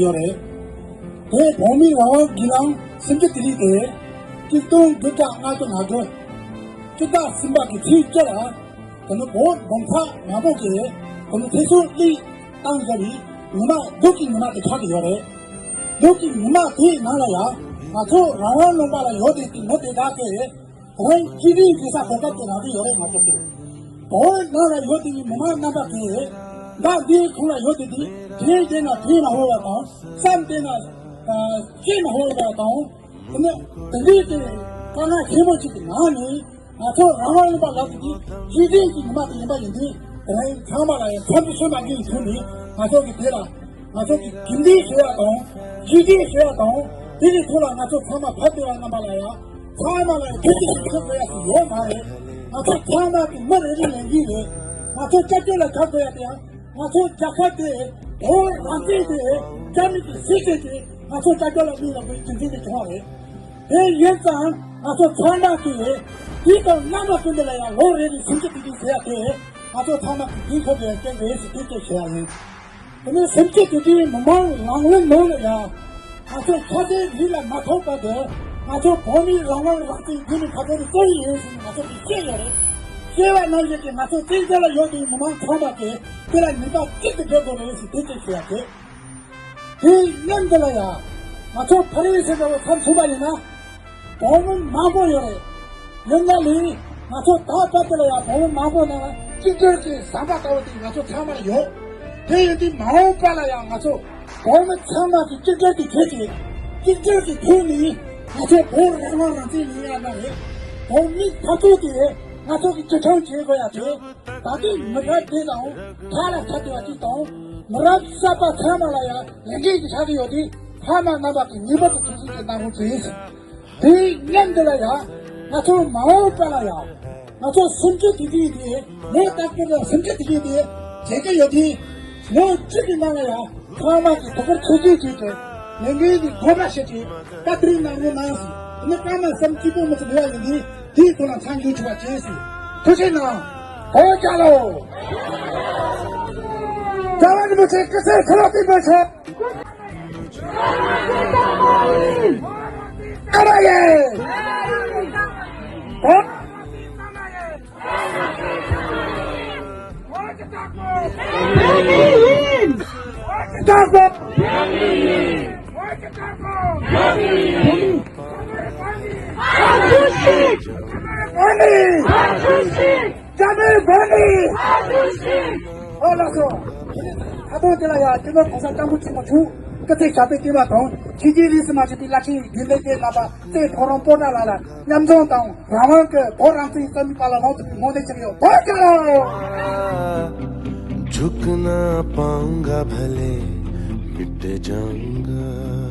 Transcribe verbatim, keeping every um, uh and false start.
ཡོད་རེད། དེ་བོད་མིའི་རང་དབང་སྒེར་ལངས་སེམས་ཤུགས་དེ་རིགས་དེ་གཅིག་སྟོང་དགུ་བརྒྱ་ལྔ་བཅུ་ང་དགུ་སྤྱི་ཟླ་གསུམ་པ་གི་ཚེས་བཅུ་ལ་དེ་ནི་བོད་འབུམ་ཕྲག་མང་པོ་ཞིག་དེ་ནི་ཚེ་སྲོག་བློས་བཏང་བཞག་པའི་ཉི་མ་སྡུག་གི་ཉི་མ་དེ་ཆགས་ཀྱི་ཡོད་རེད། སྡུག་གི་ཉི་མ་དེའི་ནང་ལ་ཡང་ང་ཚོ་རང་དབང་ལུང་པ་ལ་ཡོད་དེ་དེ་མི་དེ་དག་གིས་རང་སྐྱིད་སྡུག་བྱེད་ས་གོ་སྐབས་དེ་རག་གི་ཡོད་རེད། ང་ཚོ་གི་བོད་ནང་ལ་ཡོད་དེ་ཡི་མི་མང་རྣམ་པ་གིས་ཟླ་འདིའི་གོང་ལ་ཡོད་དེ་དེ་དེའི་རྗེས་ན་དེའི་ནང་ཧོལ་བ་དང་བསམ་དེ་ན་ཤེས་ན་ཧོལ་བ་དང་། དེ་ནས་དེ་འདྲའི་དེ་དཀའ་ངལ་ཆེན་པོ་ཅིག་གི་ནང་ནས་ང་ཚོ་རང་དབང་ལུང་པ་ལ་དེ་དེ་སྐྱིད་སྡུག་གི་ཉི་མ་དེ་ཡིན་པ་ཡིན་དུས་དེ་རིང་ཚང་མ་ལ་ཡང་འཚམས་འདྲི་ཞུ་མ་དགོས་ཐུག་ནས་ང་ཚོ་གི་དེ་ལ། ང་ཚོ་གི་དགེ་འདུན་ཞུ་ཡ་དང་། སྐྱིད་སྡུག་ཞུ་ཡ་དང་། དེ་གི་ཐོག་ལ་ང་ཚོ་ཚང་མ་ཕར་བསྡད་པ་རྣམ་པ་ལ་ཡང་ཚང་མ་ལ་ཡང་ཐུགས་རྗེ་ཆེ་ཞུ་དགོས་ཡ་ཞིག་ཡོད་མ་རེད། ང་ཚོ་ཚང་མ་གི་མི་རེ་རེ་ལས་འགན་རེད། ང་ཚོ་སྐྱབས་བཅོལ་ལ་ཆགས་དགོས་ཡ་དེ་ཡང་ང་ཚོ་རྒྱལ་ཁབ་དེ་བོད་རང་བཙན་དེ་རྒྱ་མི་གི་སྲིད་དོན་དེ་ང་ཚོ་སྐྱབས་བཅོལ་ལ་གནས་ཡོང་བའི་རྒྱུ་མཚན་དེ་བྱུང་བ་རེད། དེ་ཡིན་ཙང་ང་ཚོ་ཚང་མ་གིས་དུས་དང་རྣམ་པ་ཀུན་ཏུ་ལ་ཡང་ལོ་རེ་རེ་སེམས་ཤུགས་དེ་དེ་བྱེད་ཡ་དེ་ང་ཚོ་ཚང་མ་གི་དུས་ཐོབ་པའི་རྐྱེན་རེད་ཟེར་དེ་སྐད་ཆ་བཤད་ཡ་ཡིན། དེ་ནས་སེམས་ཅན་དེ་དུས་མི་མང་ལང་ལོན་ནང་ལ་ཡང་ང་ཚོ་ཆ་ཤས་རིགས་ལ་མ་ཐོགས་པ་དེ་ང་ཚོ་བོད་མིའི་རང་དབང་རང་བཙན་རྒྱུན་མི་འཐབ་རྩོད་རྩོད་ཡིན་ཟེར་ནས་ང་ཚོ་གིས་བཤད་ཡོད་རེད། བཤད་པ་ནང་བཞིན་གྱི་ང་ཚོ་བཙན་བྱོལ་ལ་ཡོད་པའི་མི་མང་ཚང་མ་གིས་དེ་ལ་ནུས་པ་གཅིག་ཏུ་སྒྲིལ་དགོས་རེད་ཟེར་དེ་སྐད་ཆ་བཤད་ཡ་དེ། དེའི་མཉམ་དུ་ལ་ཡང་ང་ཚོ་ཕ་རི་སི་འདྲ་བོ་མཚམས་ཟིན་པ་ཡིན་ན་བོད་མི་མང་པོ་ཡོད་རེད། ཡིན་ན་ལས་ང་ཚོ་ད་ལྟ་དེ་ལ་ཡང་བོད་མི་མང་པོ་ནང་གཅིག་སྒྲིལ་གྱི་ཟམ་པ་ལྟ་བུ་དེ་ང་ཚོ་ཚང་མར་ཡོད། དེ་ཡིན་དུས་མ་འོངས་པ་ལ་ཡང་ང་ཚོ་བོད་མི་ཚང་མ་གི་གཅིག་སྒྲིལ་གྱི་ཁྲོད་ཀྱི་གཅིག་སྒྲིལ་གྱི་ཁྲོད་ནས་ང་ཚོ་བོད་རང་དབང་རང་བཙན་ཡིན་ཡ་ན་རེད། བོད་མིའི་འཐབ་རྩོད་དེ་ང་ཚོ་གི་རྒྱུ་མཚན་བྱེད་དགོས་ཡ་དེ། ད་ལྟའི་མི་རབས་དེ་དང་ཐག་ལ་ཆགས་བསྡད་པ་ཅིག་དང་། མི་རབས་གསར་པ་ཚང་མ་ལ་ཡང་ལས་འགན་ཞིག་ཆགས་ཀྱི་ཡོད་དུས་ཚང་མ་རྣམ་པ་གིས་ངེས་པར་དུ་དུས་ཚོད་ཀྱི་གནང་རོགས་བྱེད། དེའི་མཉམ་དུ་ལ་ཡང་ང་ཚོ་མ་འོངས་པ་ལ་ཡང་ང་ཚོ་སེམས་ཤུགས་དེ་དུས་དེ་ལོ་རྟག་པར་ལ་སེམས་ཤུགས་དེ་དུས་དེ་བྱེད་ཀྱི་ཡོད་དུས་ལོ་གཅིག་གི་ནང་ལ་ཡང་ཚང་མ་གིས་དོ་ཁུར་ཆེ་ཆེ་བྱས་ཏེ་ལས་འགན་དེ་དགོངས་པ་བཞེས་ཏེ་བཀའ་དྲིན་གནང་རོགས་གནང་ཟེར། དེ་ནི་བཀའ་མ་བསམ་གཅིག་པོ་མི་ཚེ་འདི་ཡ་ཡིན་དུས། དེའི་ཐོག་ལ་མཚམས་འཇོག་ཐུབ་པ་བྱས་ཟིན། ཐུགས་རྗེ་གནང་། བོད་རྒྱལ་ལོ། རྒྱལ་བ་རིན་པོ་ཆེ་སྐུ་ཚེ་ཁྲི་ལོ་བརྟན་པར་ཤོག། ཨ་མ་ཡེ། བོད། བོད་ཀྱི་བདག་པོ། བོད་ཀྱི་བདག་པོ། བོད་ཀྱི་བདག་པོ། ཨ་ནི། ཨ་ནི། ཨ་ནི། ཨོ་ལགས་སོ། ད་དུང་དེ་ལ་ཡང་སྤྱི་ནོར་གོང་ས་སྐྱབས་མགོན་ཆེན་པོ་མཆོག་སྐུ་ཚེ་ཞབས་པད་བརྟན་པ་དང་ཆོས་བརྒྱུད་རིས་སུ་མ་ཆད་པའི་བླ་ཆེན་རྒྱུན་ལས་བརྒྱུད་རྣམ་པ་བཙན་ཕོ་བྲང་པོ་ཏ་ལ་ལ་མཉམ་འཛོམས་དང་རང་དབང་གི་བོད་རང་བཙན་རྩོད་མེད་པ་ལ་ལོངས་ཐུབ་པའི་སྨོན་འདུན་ཞུ་གི་ཡོད། བོད་རྒྱལ་ལོ། झुकना पाऊंगा भले मिट जाऊंगा।